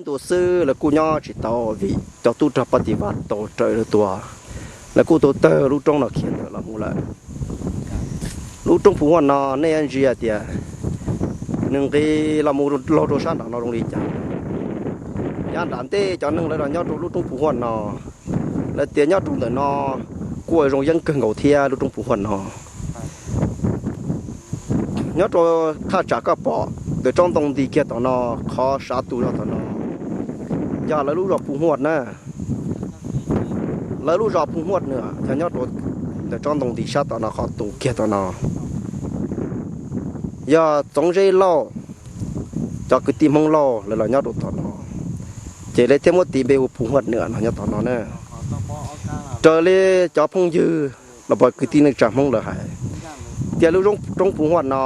Tus xwb lawv kuj nyob tsis tau vim cov tub rog Paj Tis Vaj tau raws lawv tua, lawv kuj tau tawg lub roob no khiav ntawm los mus lawm. Lub roob Phu Huaj no nej ntsia tias nws nqis los mus laug rau sab nram no zoo li cas. Yav nram ntej cov neeg lawv los nyob rau lub roob Phu Huaj no, lawv tias nyob rau ntawm no kuj zoo yeeb kawg nkaus thiab lub roob Phu Huaj no. Nyob rau thaj tsam koj pom ntawm tsob ntoo nti kiag tom no, qhov sav tus zog tom no yog lawv lub zos Phu Huaj na. Lawv lub zos Phu Huaj Nws yog nyob rau ntawm tsob ntoo nti sab tom no qhov tus kiag tom no. Yog Txoov Zeb Lauj, cov kwv tij Hmoob Lauj lawv los nyob rau tom no, ces lawv thiaj muab tis npe hu Phu Huaj Nws no nyob tom no na. Raws li cov phooj ywg los pom kwv tij neej tsa Hmoob lawv hais tias lub roob Phu Huaj no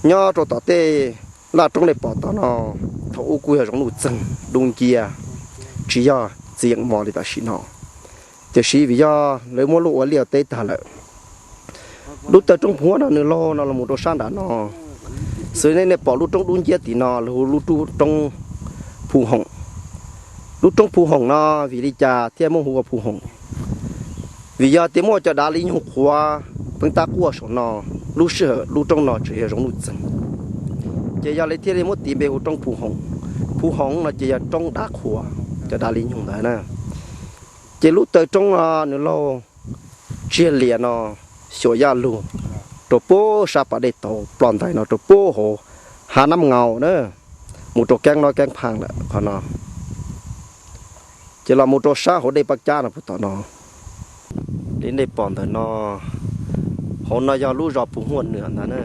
nyob rau tom tej laj roob nej pom tom no, thaum ub kuj yog zoov nuj txeeg dub nciab, tsis yog txiv yeem mos li tam sim no. Tiam sis vim yog lawv muab luj ua liaj teb tag lawm, lub taw roob Phu Huaj no nws laug no los mus rau sab nram no. Xws li nej pom lub roob dub nciab tim no lawv hu lub roob Phu Hoom. Lub roob Phu Hoom no vim li cas thiaj muab hu ua Phu Hoom? Vim yog tias muaj cov dav li nyug qhuav peeb tab quaj saum no, lub sij hawm lub roob no tseem yog zoov nuj txeeg, ces yog li thiaj li muab tis npe hu roob Phu Hoom. Phu Hoom no ces yog roob dav qhuav, cov dav li nyug ntawd na. Ces lub taw roob no nws laug tsiaj lias no xyuas yaj lug rau puag sab pas dej tauv ploj ntais no rau puag hauv hav Nab Ngaus na, mus rau keeb no keeb phaaj lawm qhov no, ces los mus rau sab hauv dej Paj Cab no puag tom no. Li nej pom ntawm no, hauv no yog lub zos Phu Huaj Nws ntag na,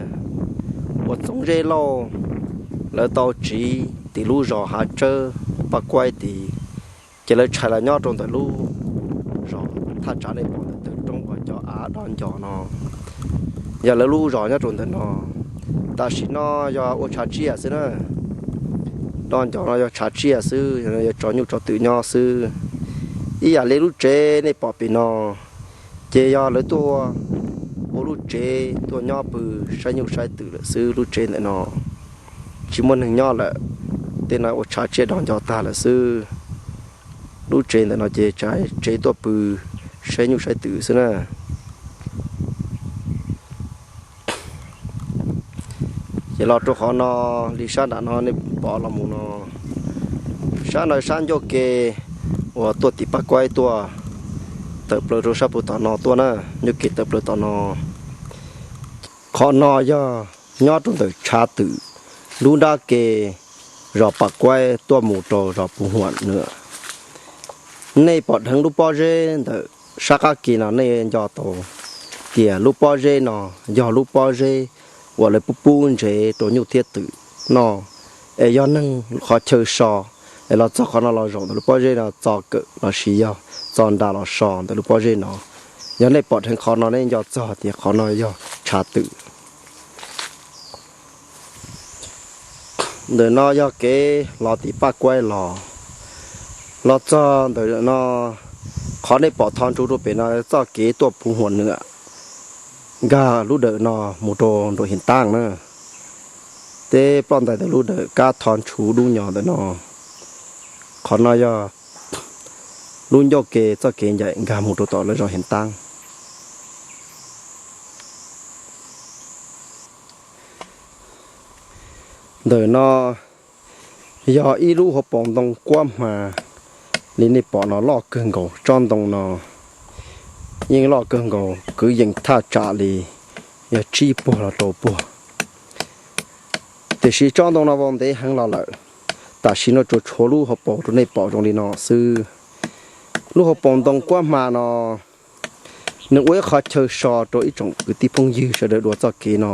uas Txoov Zeb Lauj lawv tau tsiv tim lub zos Hav Tsawb Paj Kuaib tid, ces lawv tshais los nyob rau ntawm lub zos thaj tsam nej pom ntawm taw roob uas cov av do ncos no, yog lawv lub zos nyob rau ntawm no. Tam sim no yog ua tshav tsiaj xwb na, do ncos no yog tshav tsiaj xwb, yog tso nyuj tso twm nyob xwb. Ib yam li lub tsev nej pom pem no, ces yog lawv tuaj ua lub tsev tuaj nyob pw saib nyuj saib twm lawm xwb. Lub tsev ntawm no tsis muaj neeg nyob lawm, tej no ua tshav tsiaj do ncos tag lawm xwb. Lub tsev ntawm no ces tsev tuaj pw saib nyuj saib twm xwb na. Ces los rau qhov no, li sab nram no nej pom los mus no, sab no sab ncauj ke uas tuaj tim Paj Kuaib tuaj, tawm plaws rau sab puag tom no tuaj na, ncauj ke tawm plaws tom no. Qhov no yog nyob rau ntawm tshav twm lub nrab ke zos Paj Kuaib tuaj mus rau zos Phu Huam Nws. Nej pom dheev lub pob zeb ntawm sab qab ke no nej nco tau tias lub pob zeb no yog lub pob zeb uas lawv pub pub ntsev rau nyuj thiab twm noj, es yog neeg qhov chaw so, es los txog qhov no los zaum ntawm lub pob zeb no txo kawm los sis yog txo nra los so ntawm lub pob zeb no. Yog nej pom dheev qhov no nej nco txog tias qhov no yog tshav twm. Ntawm no yog kev los tim Paj Kuaib los. Los txog ntawm no, qhov nej pom tho ntshuv rau pem no txoj kev tuaj Phu Huam Nws, nkag lub dawm no mus rau nram Hiav Taab na. Teb ploj ntais ntawm lub dawm kab tho ntshuv dub nyo ntawm no. Qhov no yog lub ncauj ke txoj kev ncaim nkag mus rau tom lawv zos Hiav Taab. Ntawm no yog ib lub hauv paus ntoo kuab hma li nej pom no loj kawg nkaus. Tsob ntoo no yeej loj kawg nkaus, kwv yees thaj tsam li yog tsib puag los rau puag. Tiam sis tsob ntoo no vau ntev heev los lawm, tam sim no tsuas tshuav lub hauv paus rau nej pom zoo li no xwb. Lub hauv paus ntoo kuab hma no nws ua ib qhov chaw so rau ib tsoom kwv tij phooj ywg sawv daws dua txoj kev no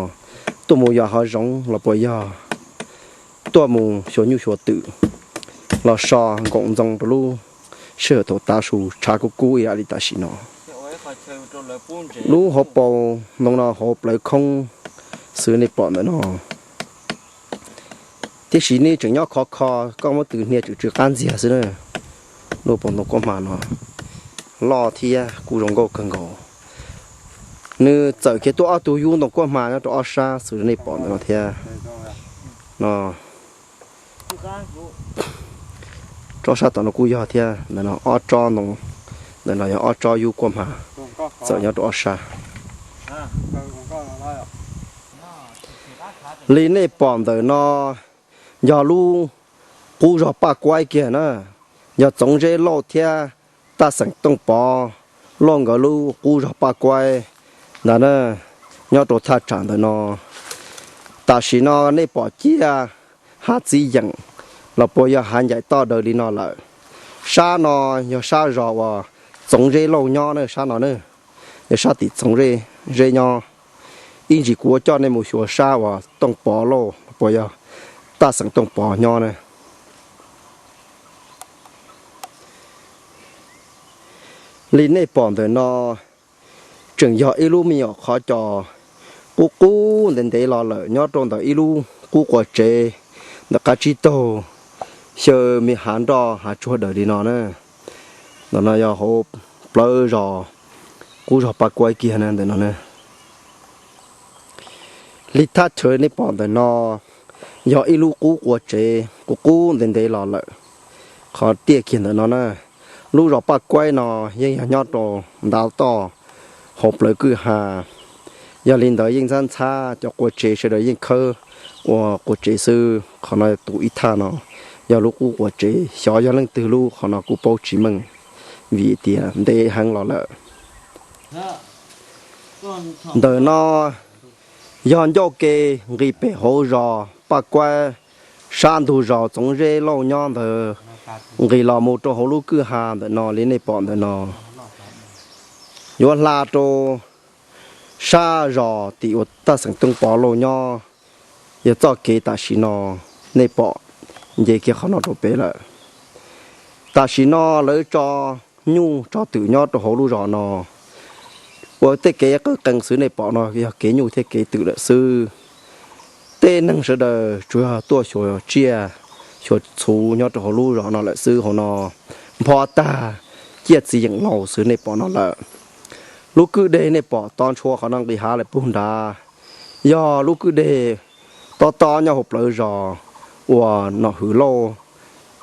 tuaj mus yos hav zoov los puas yog tuaj mus xyuas nyuj xyuas twm los so nkaum ntxoo rau lub sij hawm thaum tav su tshav kub kub ib yam li tam sim no. Lub hauv paus ntoo no hauv plawv khoob xwb nej pom ntawm no. Tiam sis nws tseem nyob khov kho, koj muab tus hnia tseem tsw qab ntxiag xwb na. Lub hauv paus ntoo kuab hma no loj thiab kuj zoo nkauj kawg nkaus. Nws txawm kiag tuaj ob tug yub ntoo kuab hma nyob rau ob sab xwb nej pom ntawm no thiab no. Tsob sab tom no kuj yog thiab, ntawm no ob tsob ntoo, ntawm no yog ob tsob yub kuaj hma, txawm nyob rau ob sab. Li nej pom ntawm no yog lub qub zog Paj Kuaib kiag na, yog Txoov Zeb Lauj thiab Taj Xeem Tooj Pov Lauj nkawd lub qub zog Paj Kuaib ntag na, nyob rau thaj tsam ntawm no. Tam sim no nej pom ciaj hav txiv yeem los puas yog hav ncaim toj daws li no lawm. Sab no yog sab zos uas Txoov Zeb Lauj nyob na, sab no na, yog sab tim Txoov Zeb nyob. Ib ntsis kuv yuav coj nej mus xyuas sab uas Tooj Pov Lauj los puas yog Taj Xeem Tooj Pov nyob na. Li nej pom ntawm no tseem yog ib lub me nyuam qhov cos qub qub ntev ntev los lawm nyob rau ntawm ib lub qub quas tsev ntawm qab tsib taug xyaw me hav nroj hav tsuag daws li no na. Ntawm no yog hauv plawv zos qub zog Paj Kuaib kiag na ntawm no na. Li thaj chaw nej pom ntawm no yog ib lub qub quas tsev qub qub ntev ntev los lawm. Qhov tiaj kiag ntawm no na, lub zos Paj Kuaib no yeej yog nyob rau ntav toj hauv plawv kwj ha. Yog li ntawd yeej ntxhab ntxhab cov quas tsev sawv daws yeej khawb ua quas tsev xwb. Qhov no tus ib thaj no yog lub qub quas tsev, xyov yog leej twg lub qhov no kuj paub tsis meej vim tias ntev heev los lawm. Ntawm no yog ncauj ke nqis pem hauv zos Paj Kuaib, sab ntug zos Txoov Zeb Lauj nyob ntawd, nqis los mus rau hauv lub kwj ha ntawm no li nej pom ntawm no. Yuav hla rau sab zos tim uas Taj Xeem Tooj Pov Lauj nyob, yog txoj kev tam sim no nej pom nce kiag qhov no rau pem lawm. Tam sim no lawv tso nyuj tso twm nyob rau hauv lub zos no, ua tej kev qeeb qees xwb nej pom no yog kev nyuj thiab kev twm lawm xwb. Tej neeg sawv daws tsuas yog tuaj xyuas tsiaj xyuas txhu nyob rau hauv lub zos no lawm xwb. Hauv no npho tag, ciaj txiv yeem laus xwb nej pom no lawm. Lub kwj deg nej pom to ntshua qhov no nqis hav lawm puag nrad, yog lub kwj deg tob tob nyob hauv plawv zos uas Nom Hwm Lauj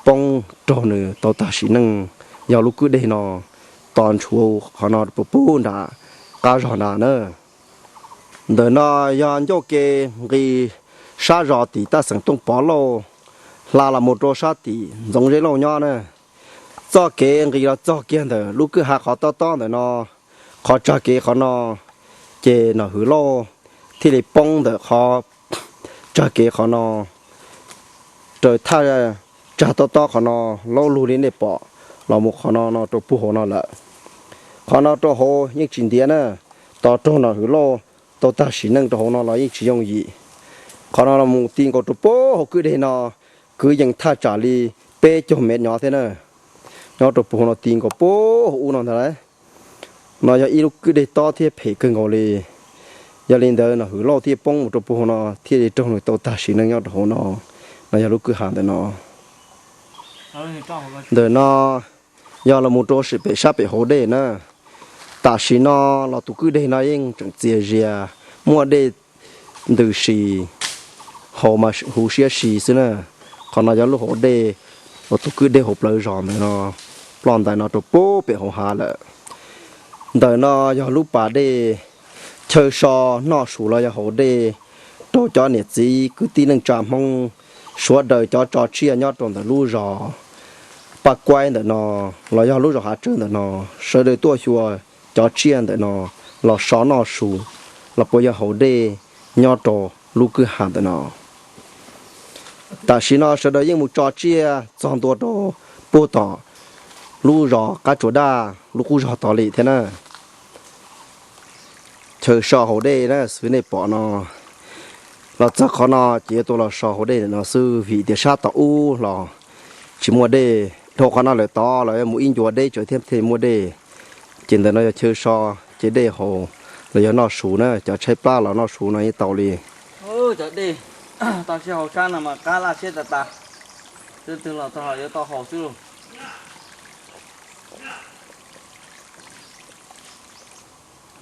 poob raug nws tau tag sim neej, yog lub kwj deg no to ntshua qhov no puag puag nram qab zog nrad na. Ntawm no yog ncauj ke nqis sab zos tim Taj Xeem Tooj Pov Lauj, hla los mus rau sab tim Ntxoov Zeb Lauj nyob na. Txoj kev nqis los txog kiag ntawm lub kwj ha qhov tob tob ntawm no, qhov tsag kev qhov no, ces Nom Hwm Lauj thiaj li poob ntawm qhov tsag kev qhov no, raws thaj tsag tob tob qhov no, laub lug li nej pom los mus qhov no no rau puag hauv no lawm. Qhov no rau hauv yeej tsis ntiav na, tos raug Nom Hwm Lauj tau tag sim neej rau hauv no los yeej tsis yooj yim. Qhov no los mus ti nkaus rau puag hauv kwj deg no, kwv yees thaj tsam li peb caug mev nyob thiab na. Nyob rau puag hauv no ti nkaus puag hauv ub no ntag lauj. No yog ib lub kwj deg tob thiab phem kawg nkaus li. Yog li ntawd Nom Hwm Lauj thiaj poob mus rau puag hauv no thiaj li raug nws tau tag sim neej nyob rau hauv no. No yog lub kwj ha ntawm no. Ntawm no yog los mus rau pem sab pem hauv dej na. Tam sim no los tus kwj deg no yeej tseem txias zias, muaj dej ntws si, haus mas huv siab si xwb na. Qhov no yog lub hauv dej uas tus kwj deg hauv plawv zos ntawm no ploj ntais no rau puag pem hauv hav lawm. Ntawm no yog lub pas dej chaw so noj su los yog haus dej rau cov niam txiv kwv tij neej tsa Hmoob, sawv daws cov tso tsiaj nyob rau ntawm lub zos Paj Kuaib ntawm no los yog lub zos Hav Tsawb ntawm no, sawv daws tuaj xyuas cov tsiaj ntawm no los so noj su los puas yog haus dej nyob rau lub kwj ha ntawm no. Tam sim no sawv daws yeej mus tso tsiaj txog ntua rau puag tom lub zos Qab Tsuas Daj lub qub zog tod li thiab na. Chaw so haus dej na xwb nej pom no, los txog qhov no ces yuav tau los so haus dej ntawm no xwb vim tias sab tom ub los tsis muaj dej, dhau qhov no lawm tod los yuav mus ib ncua deb tsawv thiab thiaj muaj dej. Ces ntawm no yog chaw so, ces dej haus los yog noj su na, cov tshaib plab los noj su no yeej tau li. Cov dej tau sib haus sab no mas qab laj siab tas tas, twg los yuav tau haus xwb lauj.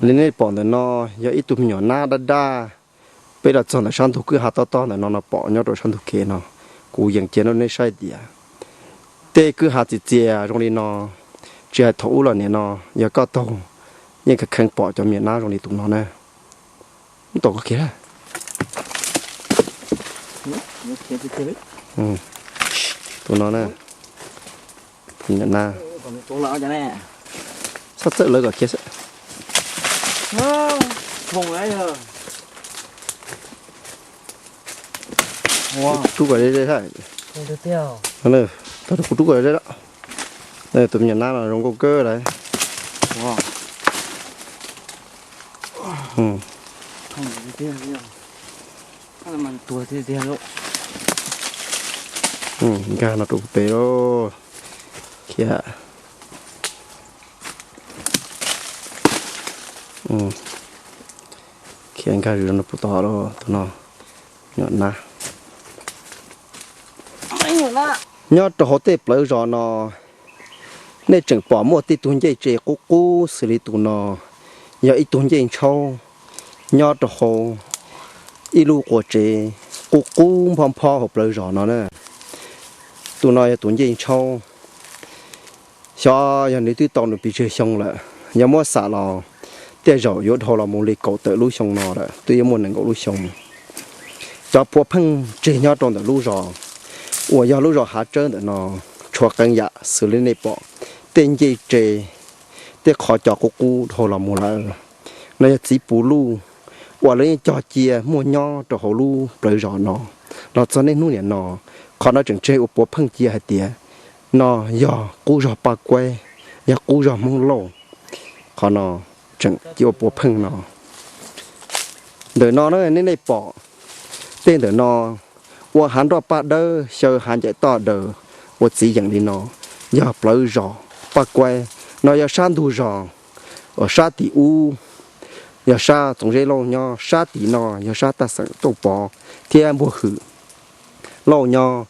Li nej pom ntawm no yog ib tug me nyuam nab dab dab, peb los txog ntawm sab ntug kwj ha tob tob ntawm no no pom nyob rau sab ntug kev no, Kuv yees cia rau nej saib tias tej kwj ha txias txias zoo li no, tsis hais thaum ub los nim no, yog koj taug yeej kheev pom cov me nyuam nab zoo li tus no na. Mus tom koj kiag. Tus no na, me nyuam nab. Txhob txawj lawv kom khiav xwb. Rub kom ze ze. Tau rau kuv rub kom ze. Tus me nyuam nab no zoo nkauj kawg lawm. Nkag no rau kuv pem lauj. Khiav. Khiav nkag zws no puv tod lauj, tus no. Nyuam nab. Nyob rau hauv tej plawv zos no, nej tseem pom muaj tej tug ncej tse qub qub xws li tus no, yog ib tug ncej ntshaub nyob rau hauv ib lub quas tsev qub qub nphob nphob hauv plawv zos no na. Tus no yog tus ncej ntshaub. Xyov yog nws twb tau nws pes tsawg xyoo lawm, yog muab xam los tej zaum yuav dhau los mus li kaum tawm lub xyoo no lawm, twb yuav muaj nees nkaum lub xyoo. Cov puav pheej tseg nyob rau ntawm lub zos uas yog lub zos Hav Tsawb ntawm no, tshuav qee yam xws li nej pom, tej ncej tse, tej qhov cos qub qub dhau los mus lawm. No yog txiv puv luj uas lawv yeej cog cia muaj nyob rau hauv lub plawv zos no los txog niaj hnub niam no. Qhov no tseem tseg ua puav pheej cia hais tias no yog qub zos Paj Kuaib, yog qub zos Hmoob Lauj. Qhov no tseem cia ua puav pheej no. Ntawm no na nej, nej pom tej ntawm no ua hav nroj paj dawb xyaw hav ncaim toj daws ua txiv yeem li no, yog plawv zos Paj Kuaib. No yog sab ntug zos, sab tim ub yog sab Txoov Zeb Lauj nyob, sab tim no yog sab Taj Xeem Tooj Pov thiab Npuag Hwm Lauj nyob.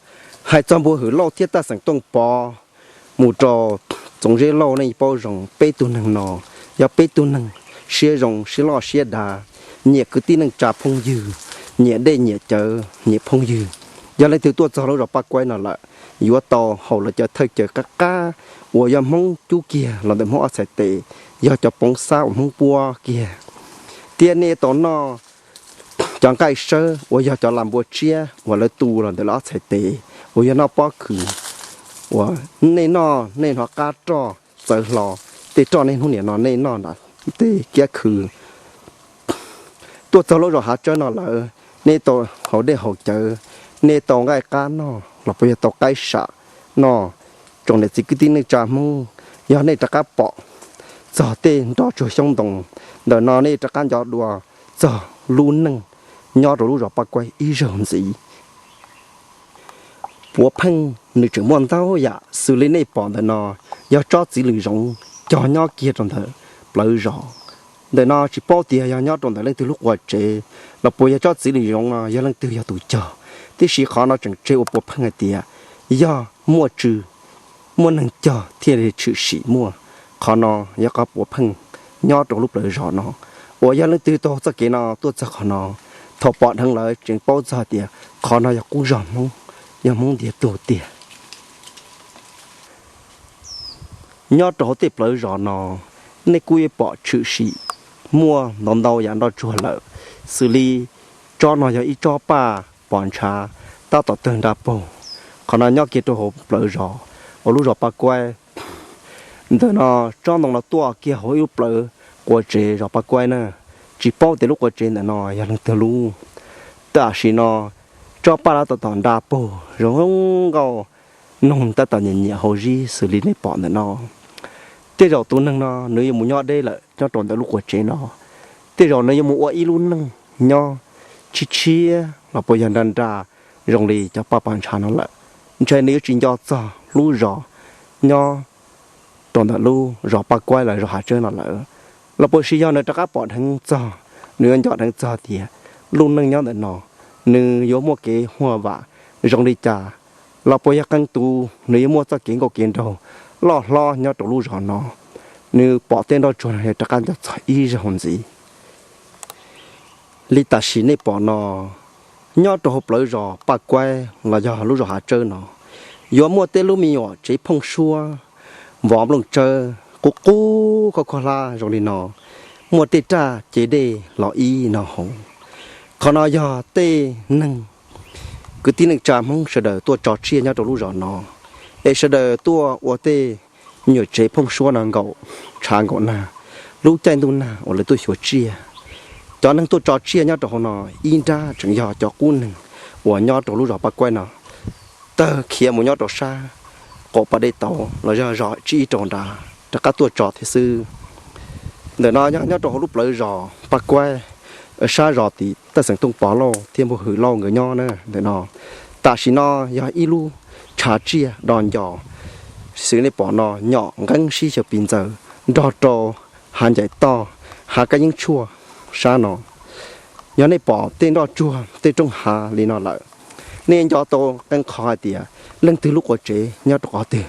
Hais txog Npuag Hwm Lauj thiab Taj Xeem Tooj Pov mus rau Txoov Zeb Lauj nej paub zoo, peb tug neeg no yog peb tug neeg siab zoo siab loj siab dav, nyiam kwv tij neej tsa phooj ywg, nyiam dej nyiam cawv nyiam phooj ywg. Yog leej twg tuaj txog lub zos Paj Kuaib no lawm, yuav tau haus lawv cov thawj cawv qab qab uas yog Hmoob cub kiag los ntawm Hmoob ob txhais tes, yog cov poov xab uas Hmoob puab kiag. Thiab nej tau noj cov nqaij sawb uas yog cov las npua tshiab uas lawv tu los ntawm lawv ob txhais tes uas yog noj pob kws uas nej noj nej hnov qab roj txawv hlo, tej roj niaj hnub niam no nej noj nram tej kiab khw. Tuaj txog lub zos Hav Tsawb no lawm, nej tau haus dej haus cawv, nej tau nqaij qab noj los puas yog tau qaib sam noj, tsoom niam txiv kwv tij neej tsa Hmoob, yog nej rov qab pom txog tej nroj tsuag xyoob ntoo ntawm no, nej rov qab nco dua txog lub neej nyob rau lub zos Paj Kuaib ib zaug ntxiv. Puav pheej nws tseem muaj ntau yam xws li nej pom ntawm no, yog tsob txiv lws zoov cog nyob kiag rau ntawm plawv zos. Ntawm no tsis paub tias yog nyob rau ntawm leej twg lub quas tsev los puas yog tsob txiv lws zoov no yog leej twg yog tus cog, tiam sis qhov no tseem tseg ua puav pheej hais tias yog muaj tswv, muaj neeg cog thiaj li tshwm sim muaj. Qhov no yog qhov puav pheej nyob rau lub plawv zos no uas yog leej twg taug txoj kev no tuaj txog qhov no, thaum pom dheev lawm tseem paub txog tias qhov no yog qub zos Hmoob, yog Hmoob ntiag tug tiag. Nyob rau hauv tej plawv zos no, nej kuj yuav pom tshwm sim muaj ntau ntau yam nroj tsuag lawm, xws li tsob no yog ib tsob paj pos ntshav tab tom tawg nra paug. Qhov no nyob kiag rau hauv plawv zos uas lub zos Paj Kuaib. Ntawm no tsob ntoo no tuaj kiag hauv ib lub plawv quas tsev zos Paj Kuaib na. Tsis paub tias lub quas tsev ntawm no yog leej twg lub. Tam sim no tsob paj tab tom tom nra paug zoo nkauj, noog tab tom nyiam nyiam hauv zib xws li nej pom ntawm no. Tej zaum tus neeg no nws yuav mus nyob deb lawm nyob rau ntawm lub quas tsev no. Tej zaum nws yuav mus ua ib lub neej nyob tshiab tshiab los puas yog nra nra zoo li cov paj pos ntshav no lawm. Ntshe nws yuav tsis nco txog lub zos nyob rau ntawm lub zos Paj Kuaib los zos Hav Tsawb no lawm. Los puas sis yog nws rov qab pom dheev txog, nws yuav nco dheev txog tias lub neej nyob ntawm no nws yuav muaj kev huaj vam zoo li cas, los puas yog qee tus nws yuav muaj txoj kev nkauj kev nraug loj hlob nyob rau lub zos no. Nws pom tej nroj tsuag no yog rov qab nco txog ib zaug ntxiv. Li tam sim nej pom no Nyob rau hauv plawv zos Paj Kuaib los yog lub zos Hav Tsawb no, yuav muaj tej lub me nyuam tsev phooj suab, vov nplooj tsawb qub qub khuab khuab hlab zoo li no, muaj tej raj cev dej los ib no hauv. Qhov no yog tej neeg kwv tij neej tsa Hmoob sawv daws tuaj tso tsiaj nyob rau lub zos no, es sawv daws tuaj ua tej me nyuam tsev phooj suab no nkaum tshav nkaum nag, lub caij ntuj nag uas lawv tuaj xyuas tsiaj. Cov neeg tuaj tso tsiaj nyob rau hauv no ib nrab tseem yog cov qub neeg uas nyob rau lub zos Paj Kuaib no tawg khiav mus nyob rau sab qaum pas dej tauv los yog zos tsib ib rau nrad rov qab tuaj tso thiab xwb. Ntawm no yog nyob rau hauv lub plawv zos Paj Kuaib, sab zos tim Taj Xeem Tooj Pov Lauj thiab Npuag Hwm Lauj nkawd nyob na. Ntawm no tam sim no yog ib lub tshav tsiaj do ncos, xws nej pom no nyom nqeeb sib xyaw pis ntxaws nrog rau hav ncaim toj, hav kab yeeb tshuaj sab no. Yog nej pom tej nroj tsuag tej roob hav li no lawm, nej nco tau qee qhov hais tias leej twg lub qua tsev nyob rau qhov twg.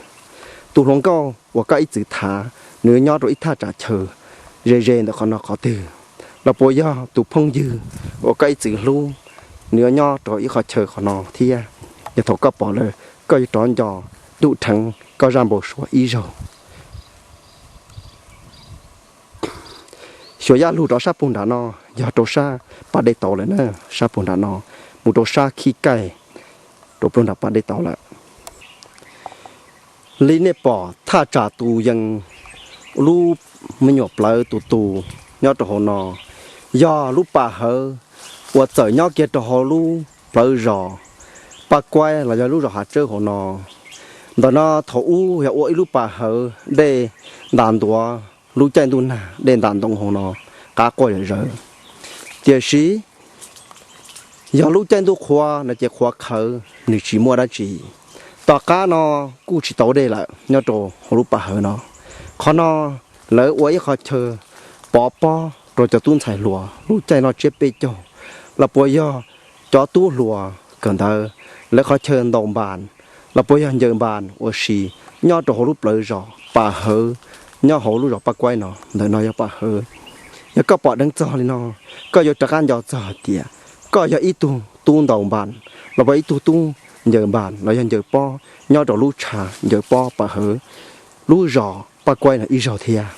Tus hluas nkauj uas koj ib txwm tham, nws nyob rau ib thaj tsam chaw ze ze ntawm qhov no qhov twg, los puas yog tus phooj ywg uas koj ib txwm hlub, nws yuav nyob rau ib qhov chaw qhov no thiab. Yog thaum koj pom lawm, koj yuav rov nco ntuj dheev koj zaj npau suav ib zaug. Xyuas yaj lug rov sab pug nram no, yog rau sab pas dej tauv lawm na, sab pug nram no, mus rau sab khib kaij, rau pug nram pas dej tauv lawm. Li nej pom thaj tsam tus yees, lub me nyuam plawv tus tus nyob rau hauv no, yog lub pas hawv uas txawm nyob kiag rau hauv lub plawv zos Paj Kuaib los yog lub zos Hav Tsawb hauv no. Ntawm no thaum ub yog ua ib lub pas hawv dej ntas ntuav, lub caij ntuj nag dej ntas ntoo hauv no qab quaj zawm zawv. Tiam sis yog lub caij ntuj qhuav no ces qhuav qhawv nws tsis muaj dab tsi. Tom qab no kuj tsis tau dej lawm nyob rau hauv lub pas hawv no. Qhov no lawv ua ib qhov chaw pov pob rau cov tub ntxhais hluas lub caij noj tsiab peb caug, los puas yog cov tub hluas kawm ntawv, lawv qhov chaw ntaus npas, los puas yog ncaws npas ua si nyob rau hauv lub plawv zos pas hawv, nyob hauv lub zos Paj Kuaib no. Ntawm no yog pas hawv. Yog koj pom dheev txog li no, koj yuav rov qab nco txog hais tias koj yog ib tug tub ntaus npas, los puas ib tug tub ncaws npas los yog ncaws pob nyob rau lub tshav ncaws pob pas hawv lub zos Paj Kuaib no ib zaug thiab.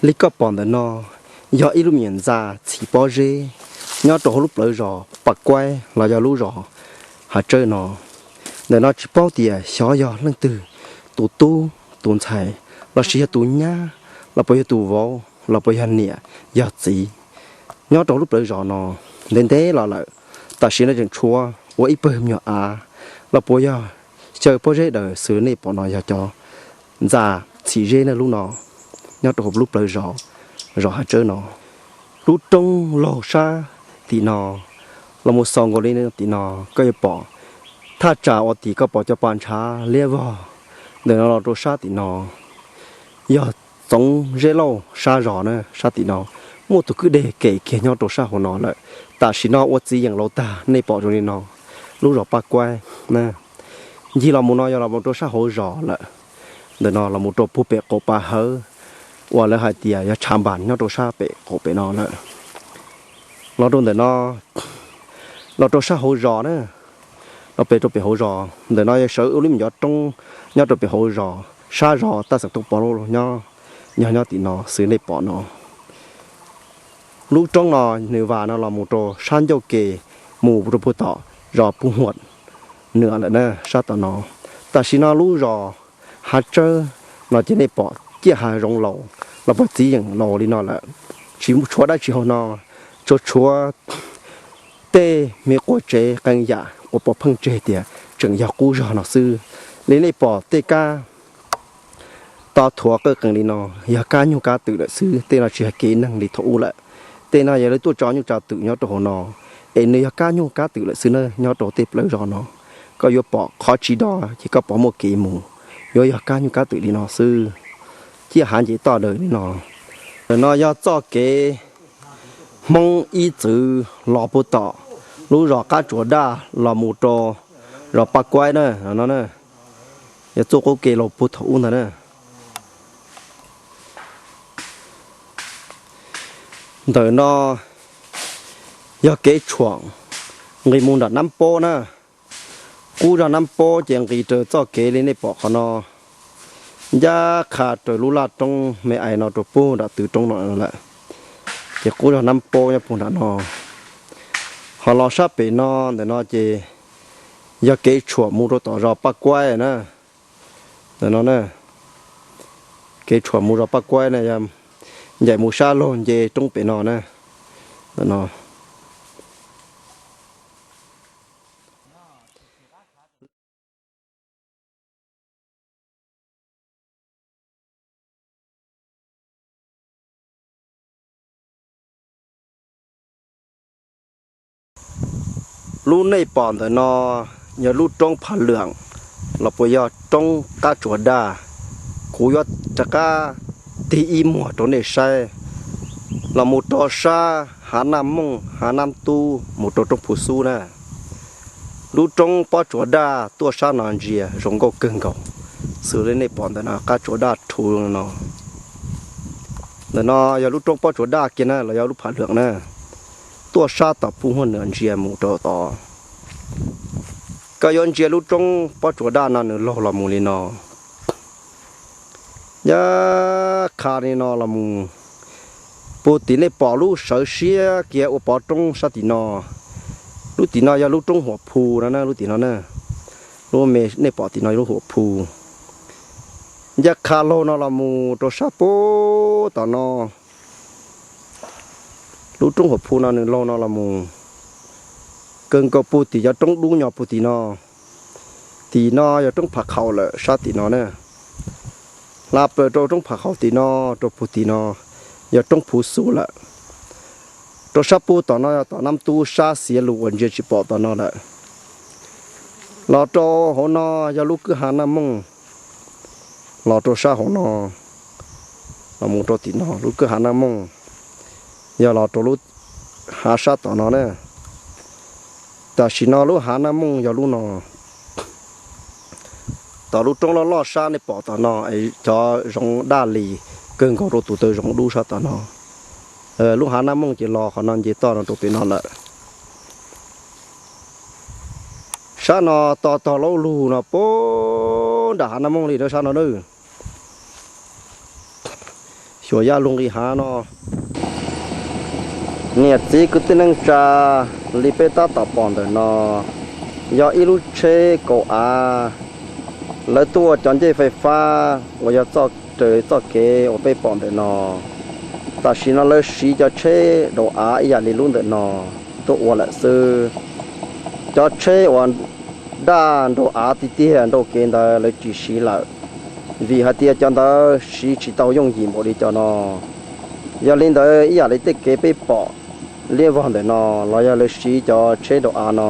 Li koj pom ntawm no yog ib lub me nyuam ntxa txhim pob zeb nyob rau hauv lub plawv zos Paj Kuaib los yog lub zos Hav Tsawb no. Ntawm no tsis paub tias xyov yog leej twg tus tub tus ntxhais, los sis yog tus nyab, los puas yog tus vauv, los puas yog niam yog txiv nyob rau lub plawv zos no ntev ntev los lawm. Tam sim no tseem tshuav ua ib pawg me nyuam av, los puas yog xyaw pob zeb daws xws nej pom no yog cov ntxa txhim zeb na lub no nyob rau hauv lub plawv zos, zos Hav Tsawb no. Lub roob laug sab tim no los mus xaus nkaus li tim no, koj yuav pom thaj tsam uas tim koj pom cov pas ntshav liab vog ntawm no los rau sab tim no yog txoov zeb lauj sab zos na. Sab tim no muaj tus kwj deg kem kiag nyob rau sab hauv no lawm. Tam sim no ua txiv yeem laus tag nej pom zoo li no, lub zos Paj Kuaib na. Ncig los mus no yog los mus rau sab hauv zos lawm. Ntawm no los mus rau puag pem qaum pas hawv uas lawv hais tias yog tshav npas nyob rau sab pem qaum pem no lawm. Los rau ntawm no, los rau sab hauv zos na, los pem rau pem hauv zos. Ntawm no yog sawv ua lub me nyuam roob nyob rau pem hauv zos, sab zos Taj Xeem Tooj Pov Lauj nyob, nyob nyob tim no xws nej pom no. Lub roob no nws vas no los mus rau sab ncauj ke mus rau puag tom zos Pub Huam Nws lawm na, sab tom no. Tam sim no lub zos Hav Tsawb no ces nej pom ciaj hav zoov laus los puag txiv yeem laus li no lawm. Tsis tshuav dab tsi hauv no, tsuas tshuav tej me qua tsev qee yam uas pom pheej tseg tias tseem yog qub zog no xwb. Li nej pom tej kab to thuav qawj qees li no yog kab nyuj kab twm lawm xwb, tej no tsis yog kev neeg li thaum ub lawm. Tej no yog lawv tuaj tso nyuj tso twm nyob rau hauv no, es nws yog kab nyuj kab twm lawm xwb na. Nyob rau tej plawv zos no koj yuav pom qhov tsis do ces koj pom muaj kev mus, yuav yog kab nyuj kab twm li no xwb. Ciaj hav nce toj daws li no. Ntawm no yog txoj kev Hmoob ib txwv los puag tom lub zos Qab Tsuas Daj los mus rau zos Paj Kuaib na, no na. Yog txuj qub ke los puag thaum ub ntag na. Ntawm no yog kev tshuam nqis mus nram Nab Pob na. Qub zog Nab Pob ces nqis raws txoj kev li nej pom qhov no, ncaj qha raws lub laj roob me ais no rau puag nram tw roob no lawm. Ces qub zog Nab Pob nyob puag nram no. Ho los sab pem no, ntawm no ces yog kev tshuam mus rau tom zos Paj Kuaib na. Ntawm no na, kev tshuam mus zos Paj Kuaib na, yog ncaim mus sab laug nce roob pem no na. Ntawm no lub nej pom ntawm no yog lub roob Phav Lwam los puas yog roob Qab Tsuas Daj. Kuv yuav rov qab tig ib muag rau nej saib, los mus rau sab Hav Naj Mooj, Hav Nab Tub, mus rau roob Phuv Xub na. Lub roob Pob Tsuas Daj tuaj sab no ntsia zoo nkauj kawg nkaus, xws li nej pom ntawm no Qab Tsuas Daj rhuv no. Ntawm no yog lub roob Pob Tsuas Daj kiag na los yog lub Phav Lwam na. Tuaj sab tom puj huaj nws ntsia mus rau tod, koj yuav ntsia lub roob Pob Tsuas Daj no nws laug los mus li no. Yog qha li no los mus, puag tim nej pom lub sawv siab kiag ua pov roob sab tim no, lub tim no yog lub roob Huam Phu no na, lub tim no na. Lub me nej pom tim no lub Huam Phu. Ncaj qha laug no los mus rau sab puag tom no. Lub roob Huam Phu no nws laug no los mus, kawg nkaus puag tim cov roob dub nyob puag tim no. Tim no yog roob Phav Qhaum lawm sab tim no na. Hla plaws rau roob Phav Qhaum tim no, rau puag tim no yog roob Phuv Xub lawm. Rau sab puag tom no yog tom Nab Tub sab xiav lus uas ntsia tsis pom tom no lawm. Los rau hauv no yog lub kwj Hav Naj Mooj. Los rau sab hauv no, los mus rau tim no lub kwj Hav Naj Mooj, yog los rau lub hav sab tom no na. Tam sim no lub Hav Naj Mooj yog lub no. Tom lub roob loj loj sab nej pom tom no es cov zoov daj lis kawg nkaus rau tus taw zoov dub sab tom no. Lub Hav Naj Mooj ces los qhov no nce toj no rau pem no lawm. Sab no tos tog laub lug no puag nram Hav Naj Mooj li na sab no na. Xyuas yaj lug nqis hav no. Niam txiv kwv tij neej tsa, li peb tab tom pom ntawm no yog ib lub tsheb kaum av, lawv tuaj ua cov ncej fais fab uas yog txoj raws txoj kev uas peb pom ntawm no. Tam sim no lawv siv cov tsheb daus av ib yam li lub ntawm no tuaj ua lawm xwb. Cov tsheb uas daj nraug av tiag tiag nraug kev ntawd lawv tsis siv lawm, vim hais tias cov ntawd siv tsis tau yooj yim npaum li cov no. Yog li ntawd ib yam li tej kev peb pom liab vog ntawm no los yog lawv siv cov tsheb daus av no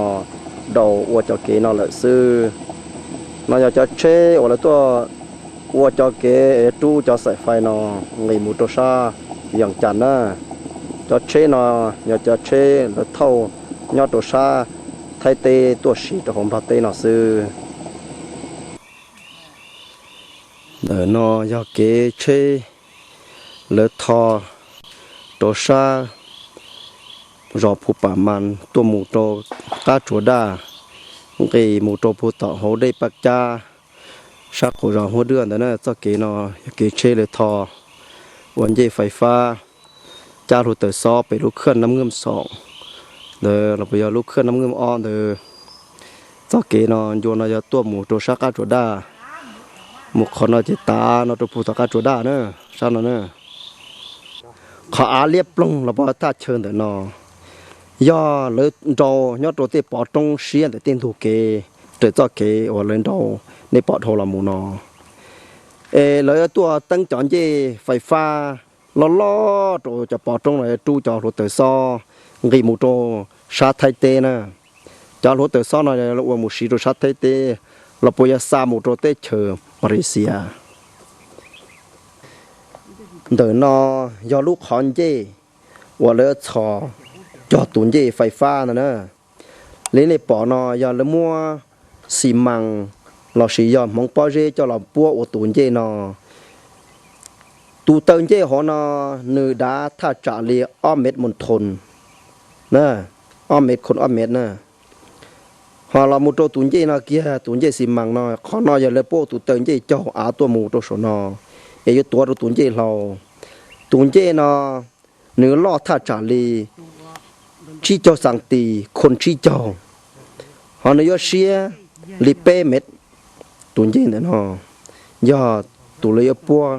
daus ua cov kev no lawm xwb. No yog cov tsheb uas lawv tuaj ua cov kev rub cov xaim fais no nqis mus rau sab Vias Cas na. Cov tsheb no yog cov tsheb lawv thauj nyob rau sab Thaib teb tuaj siv rau hauv Nplog teb no xwb. Ntawm no yog kev tsheb lawv tho rau sab zos Phu Pam Mas tuaj mus rau qab Tsuas Daj, nqis mus rau puag tom hauv dej Paj Cab, sab qaum zos Huab Dwaj ntawd na. Txoj kev no yog kev tsheb lawv tho ua ncej fais fab cab hluav taws xob pem lub khaj Nab Nkeej Xoom ntawd los puas yog lub khaj Nab Nkeej Ob ntawd. Txoj kev no ncua no yog tuaj mus rau sab qab Tsuas Daj, mus qhov no ces tav no rau puag tom qab Tsuas Daj na, sab no na. Qhov av liab ploog los puas thaj chaw ntawm no yog lawv nrau nyob rau tej pov roob siab ntawm tej ntug kev, raws txoj kev uas lawv nrau nej pom dhau los mus no. Es lawv tuaj teeb cov ncej fais fab loj loj rau cov pov roob no rub cov hluav taws xob nqis mus rau sab Thaib teb na. Cov hluav taws xob no ua mus siv rau sab Thaib teb los puas yog xa mus rau teb chaws Malaysia. Ntawm no yog lub qhov ncej uas lawv txhos cog tus ncej fais fab ntawd na. Li nej pom no yog lawv muab xi mas lossis yog hmoov pob zeb coj los puab ua tus ncej no. Tus taw ncej hauv no nws dav thaj tsam li ob mev mus thoos, ob mev khoos ob mev na. Ho los mus rau tus ncej no kiag, tus ncej xi mas no, qhov no yog lawv puab ua tus taw ncej caug av tuaj mus rau saum no, es yuav tuav rau tus ncej hlau. Tus ncej no nws loj thaj tsam li tsib caug xas tis, khoos tsib caug, ho nws yuav siab li peb mev. Tus ncej ntawm no yog tus lawv yuav puab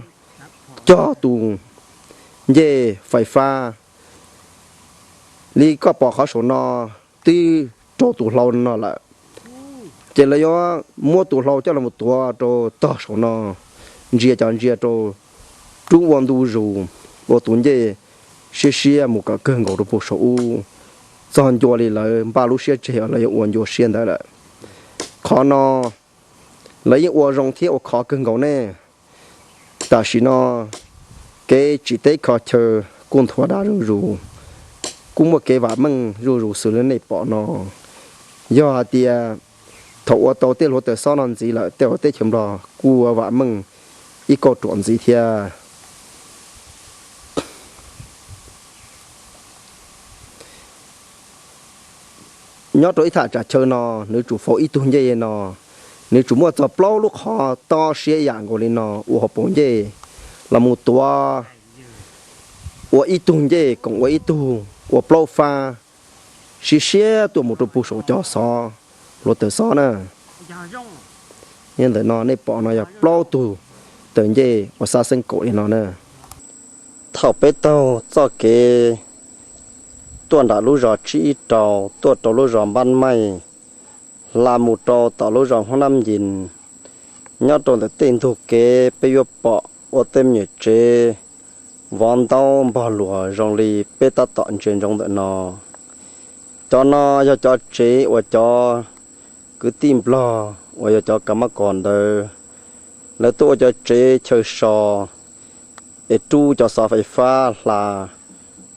cog tus ncej fais fab li koj pom qhov saum no twb rau tus hlau no lawm. Ces lawv yuav muab tus hlau coj los tuav rau tog saum no, ntsia cov ntsia rau rub ua ntu zus, ua tus ncej siab siab mus kom kawg nkaus rau puag saum ub, txog ncua li lawv npaj lub siab tseg lawv yuav ua ncua siab ntawd lawm. Qhov no lawv yeej ua zoo thiab ua khov kawg nkaus ne. Tam sim no kev tsim teb kho chaw kuj nthuav dab zuj zus, kuj muaj kev vam meej zuj zus xws li nej pom no. Yog hais tias thaum ua tau tej hluav taws xob no ntxiv lawm, tej hauv teb chaws Nplog kuj vam meej ib kauj ruam ntxiv thiab. Nyob rau ib thaj tsam chaw no, nws tsum faus ib tug ncej no, nws tsum muaj txog plaub lub qhov tob siab yam nkaus li no ua hauv paus ncej los mus tuav ua ib tug ncej koom ua ib tug, ua plaub fab siab siab tuaj mus rau puag saum cov xov, hluav taws xob na. Ntawm no nej pom no yog plaub tug taw ncej uas xab xeeb kaum li no na. Thaum peb taug txoj kev tuaj nram lub zos Tsib Ib Rau tuaj rau lub zos Npab Maij, hla mus rau tom lub zos Hmoob Nab Ncin, nyob rau ntawm tej ntug kev peb yuav pom ua tej me nyuam tsev vov ntaub npog luas zoo li peb tab tom ntsia ntsoov ntawm no. Cov no yog cov tsev uas cov kwv tij Nplog uas yog cov ka mab kos ntawd, lawv tuaj ua cov tsev chaw so es rub cov xov fais fab hla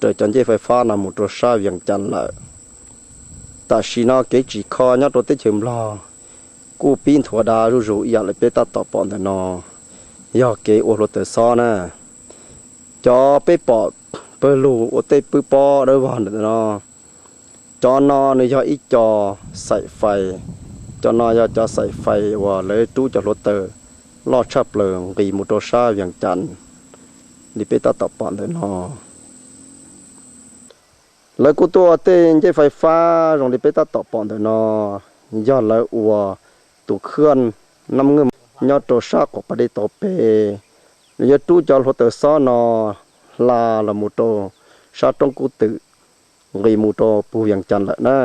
raws cov ncej fais fab no mus rau sab Vias Cas lawm. Tam sim no kev tsim kho nyob rau teb chaws Nplog kuj pib nthuav dav zuj zus ib yam li peb tab tom pom ntawm no, yog kev ua hluav taws xob na. Cov peb pom pawg lug ua tej pwb pob dawb vog ntawm no, cov no nws yog ib co xaim fais. Cov no yog cov xaim fais uas lawv rub cov hluav taws loj tshaj plaws nqis mus rau sab Vias Cas li peb tab tom pom ntawm no. Lawv kuj tuaj ua tej ncej fais fab zoo li peb tab tom pom ntawm no, yog lawv ua tus khaj Nab Nkeej nyob rau sab qaum pas dej tau pem. Lawv yuav rub cov hluav taws xob no hla los mus rau sab roob Kub Twm, nqis mus rau puag Vias Cas lawm na.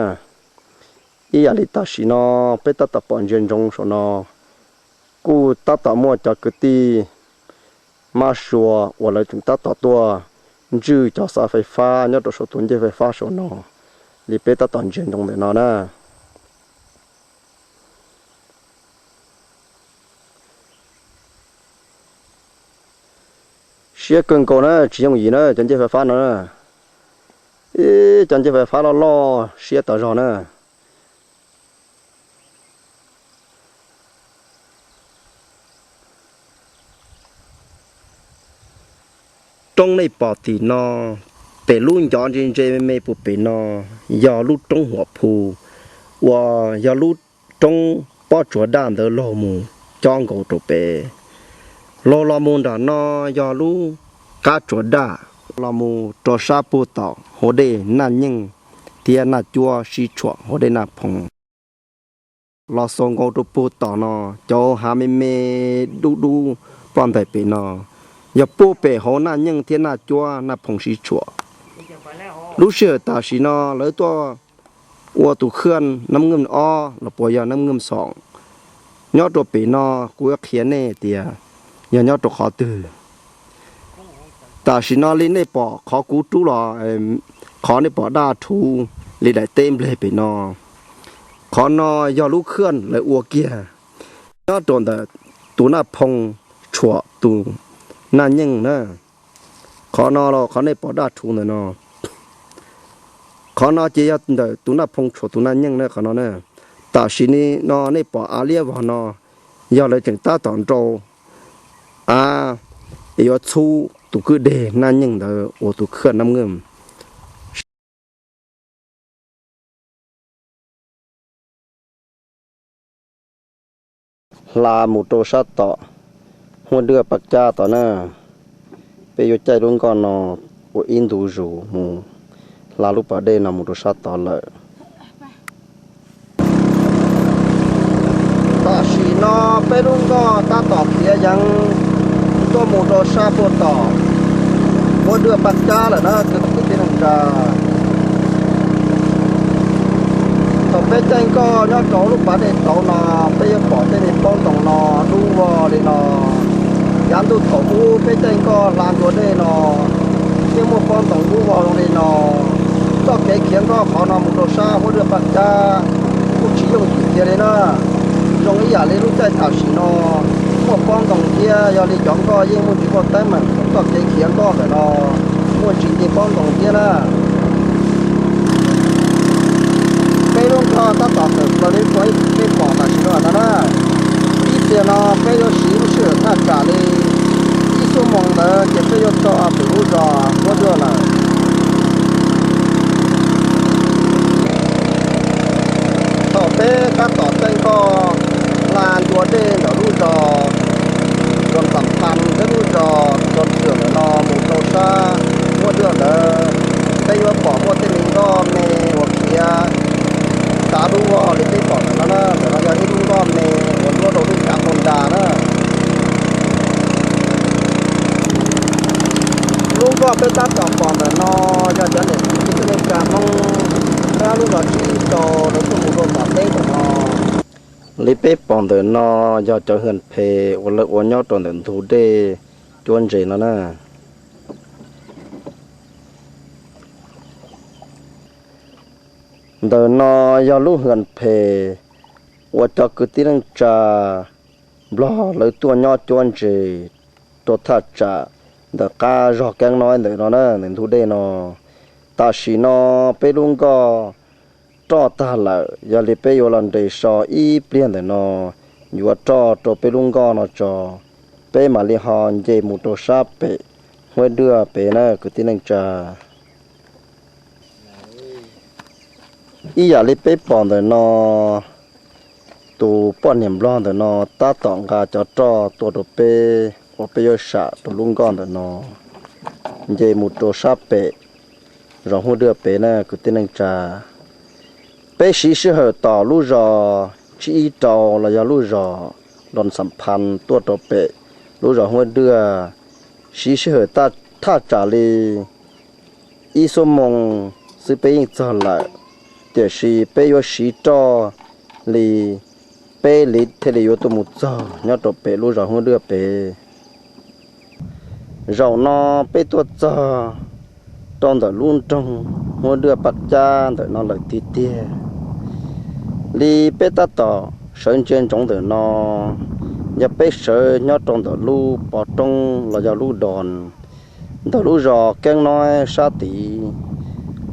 Ib yam li tam sim no peb tab tom pom ntsia ntsoov saum no, kuj tab tom muaj cov kwv tij mab sua uas lawv tseem tab tom tuaj ntswj cov xov fais fab nyob rau saum tus ncej fais fab saum no li peb tab tom ntsia ntsoov ntawm no na. Siab kawg nkaus na, tsis yooj yim na cov ncej fais fab no na. Ib cov ncej fais fab loj loj siab tas zog na. Roob nej pom tim no, pem lub ncov ntse ntse me me puag pem no yog lub roob Huam Phu, uas yog lub roob pob tsuas daj ntawd laug mus cob nkaus rau pem. Laug los mus nram no yog lub qab tsuas daj los mus rau sab puag tom hauv dej Naj Nyeej thiab Naj Cuab sib tshuam hauv dej Naj Phoo. Los xaus nkaus rau puag tom no, cov hav me me dub dub ploj ntais pem no, yog puag pem hauv Naj Nyeej thiab Naj Cuab Naj Phoo sib tshuam. Lub sij hawm tam sim no lawv tuaj ua tus khaj Nab Nkeej ob los puas yog Nab Nkeej xoom nyob rau pem no, kuv yuav qhia nej tias yog nyob rau qhov twg. Tam sim no li nej pom qhov kuv rub los, qhov nej pom daj rhuv li daim teb npleg pem no, qhov no yog lub khaj lawv ua kiag nyob rau ntawm tus Naj Phoo tshuam tus Naj Nyeej na. Qhov no los qhov nej pom daj rhuv ntawm no, qhov no ces yog ntawm tus Naj Phoo tshuam tus Naj Nyeej na qhov no na. Tam sim no nej pom av liab vog no yog lawv tseem tab tom nrau av es yuav txhub tus kwj deg Naj Nyeej ntawd ua tus khaj Naj Nyeej. Hla mus rau sab tom Huab Dwaj Paj Cab tod na, peb yuav caij lub nkoj no ua ib ntu zus mus hla lub pas dej no mus rau sab tod lawm. Tam sim no peb lub nkoj tab tom khiav yees tuaj mus rau sab puag tom Huab Dwaj Paj Cab lawm na kwv tij neej tsa. Thaum peb caij nkoj nyob rau lub pas dej tauv no, peb yuav pom tej me pob ntoos no dub vog li no. Yav ntuj thaum ub peb caij nkoj hla ntua dej no yeej muaj pob ntoos dub vog zoo li no. Txoj kev khiav nkoj qhov no mus rau sab Huab Dwaj Paj Cab kuj tsis yooj yim kiag li na. Zoo ib yam li lub caij tam sim no muaj pob ntoos thiab, yog li cov nkoj yeej muaj tsis muaj teeb meem, txoj kev khiav nkoj ntawm no muaj tsis nce pob ntoos thiab na. Peb lub nkoj tab tom tawm plaws li qhov peb pom tam sim no ntag na. Ib pliag no peb yuav siv lub sij hawm thaj tsam li ib xuab moos ntawd ces peb yuav txog pem lub zos Huab Dwaj lawm. Thaum peb tab tom caij nkoj hla ntua dej ntawm lub zos Txos Xam Phas thiab lub zos Txos Xwm ntawm no mus rau sab Huab Dwaj ntawd, peb yuav pom muaj tej me nkoj me uas khiav tav dub vog li peb pom ntawm no na. Ntawm no yog ib lub nkoj me uas nyob rau lub cav Hoo Da na. Lub nkoj peb tab tom pom ntawm no yog cov niam txiv kwv tij neej tsa Hmoob nyob lub zos Tsib Rau lawv tuaj mus rau tom teb ntawm no. Li peb pom ntawm no yog cov hwj phem uas lawv ua nyob rau ntawm ntug dej cuab ntses no na. Ntawm no yog lub hwj phem uas cov kwv tij neej tsa Nplog lawv tuaj nyob cuab ntses rau thaj tsam ntawm qab zog Keeb Noib ntawm no na, ntawm ntug dej no. Tam sim no peb lub nkoj roj tag lawm, yog li peb yuav los nres so ib pliag ntawm no, yuav roj rau peb lub nkoj no tso, peb mam li ho nce mus rau sab pem Huab Dwaj pem na kwv tij neej tsa. Ib yam li peb pom ntawm no, tus poj niam Nplog ntawm no tab tom nqa cov roj tuaj rau peb uas peb yuav sam rau lub nkoj ntawm no nce mus rau sab pem zos Huab Dwaj pem na kwv tij neej tsa. Peb siv sij hawm tom lub zos Tsib Rau los yog lub zos Txos Xam Phas tuaj rau pem lub zos Huab Dwaj, siv sij hawm thaj tsam li ib xuab moos xwb peb yeej txog lawm, tiam sis peb yuav siv roj li peb hlis thiaj li yuav tuaj mus txog nyob rau pem lub zos Huab Dwaj pem. Zaum no peb tuaj txog rau ntawm lub nroog Huab Dwaj Paj Cab ntawm no lawm tiag tiag. Li peb tab tom sawv ntsia ntsoov ntawm no, yog peb sawv nyob rau ntawm lub pov roob los yog lub dos ntawm lub zos Keeb Noib sab tid.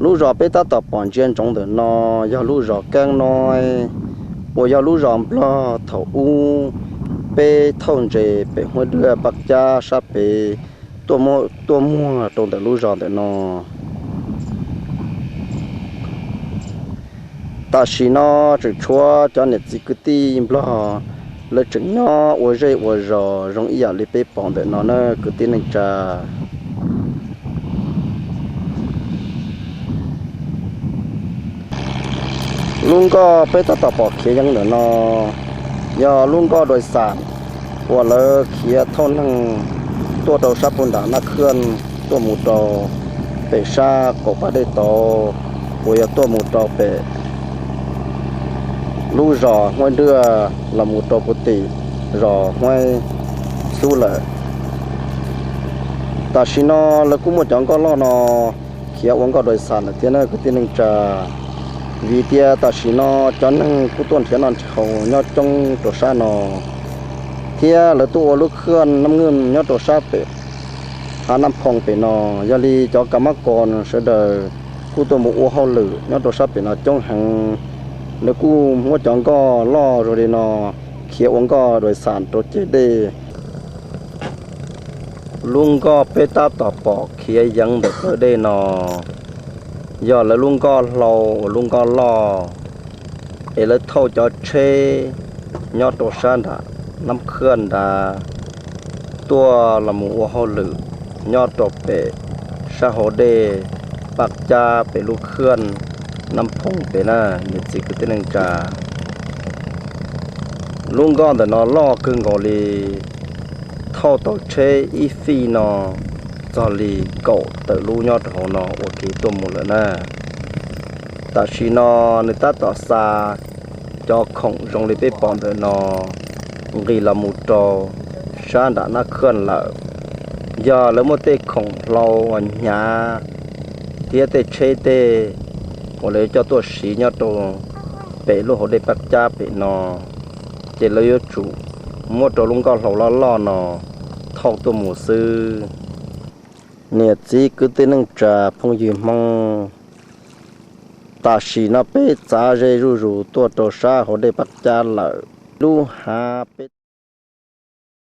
Lub zos peb tab tom pom ntsia ntsoov ntawm no yog lub zos Keeb Noib, uas yog lub zos Nplog thaum ub peb thauj ntses pem Huab Dwaj Paj Cab sab pem tuaj muag rau ntawm lub zos ntawm no. Tam sim no tseem tshuav cov niam txiv kwv tij Nplog lawv tseem nyob ua zej ua zos zoo ib yam li peb pom ntawm no na kwv tij neej tsa. Lub nkoj peb tab tom pom khiav yees ntawm no yog lub nkoj dais xam uas lawv khiav thauj neeg tuaj rau sab puag nram Naj Khwj tuaj mus rau pem sab qaum pas dej tod, uas yog tuaj mus rau pem lub zos Huab Dwaj los mus rau puag tim zos Huab Xub lawm. Tam sim no lawv kuj muaj cov nkoj loj no khiav ua nkoj dais xam lawm thiab na kwv tij neej tsa. Vim tias tam sim no cov neeg kuj tuaj nrhiav noj nrhiav haus nyob coob rau sab no, thiab lawv tuaj ua lub khwj Naj Nyeej nyob rau sab pem hav Naj Phoos pem no. Yog li cov kas mab kos sawv daws kuj tuaj mus ua hauj lwm nyob rau sab pem no coob heev. Lawv kuj muab cov nkoj loj zoo li no Khiav ua nkoj dais xam rau ceg dej. Lub nkoj peb tab tom pom khiav yeev ntawm plawv dej no yog lawv lub nkoj hlau uas lub nkoj loj, es lawv thauj cov tsheb nyob rau sab nram Nab Khwj nrad tuaj los mus ua hauj lwm nyob rau pem sab hauv dej Paj Cab pem lub khwj Nab Phooj pem na, niam txiv kwv tij neej tsa. Lub nkoj ntawm no loj kawg nkaus li, thauj tau tsheb ib fij no txog li kaum tawm lub nyob rau hauv no ua kev tuaj mus lawm na. Tam sim no nws tab tom xa cov khoom zoo li peb pom ntawm no nqis los mus rau sab nram Nab Khwj lawm. Yog lawv muaj tej khoom hlau uas hnyav thiab tej tsheb tej uas lawv coj tuaj siv nyob rau pem lub hauv dej Paj Cab pem no, ces lawv yuav tsum muab rau lub nkoj hlau loj loj no thauj tuaj mus xwb. Niam txiv kwv tij neej tsa phooj ywg Hmoob, tam sim no peb txav ze zuj zus tuaj rau sab hauv dej Paj Cab lawm. Lub hav peb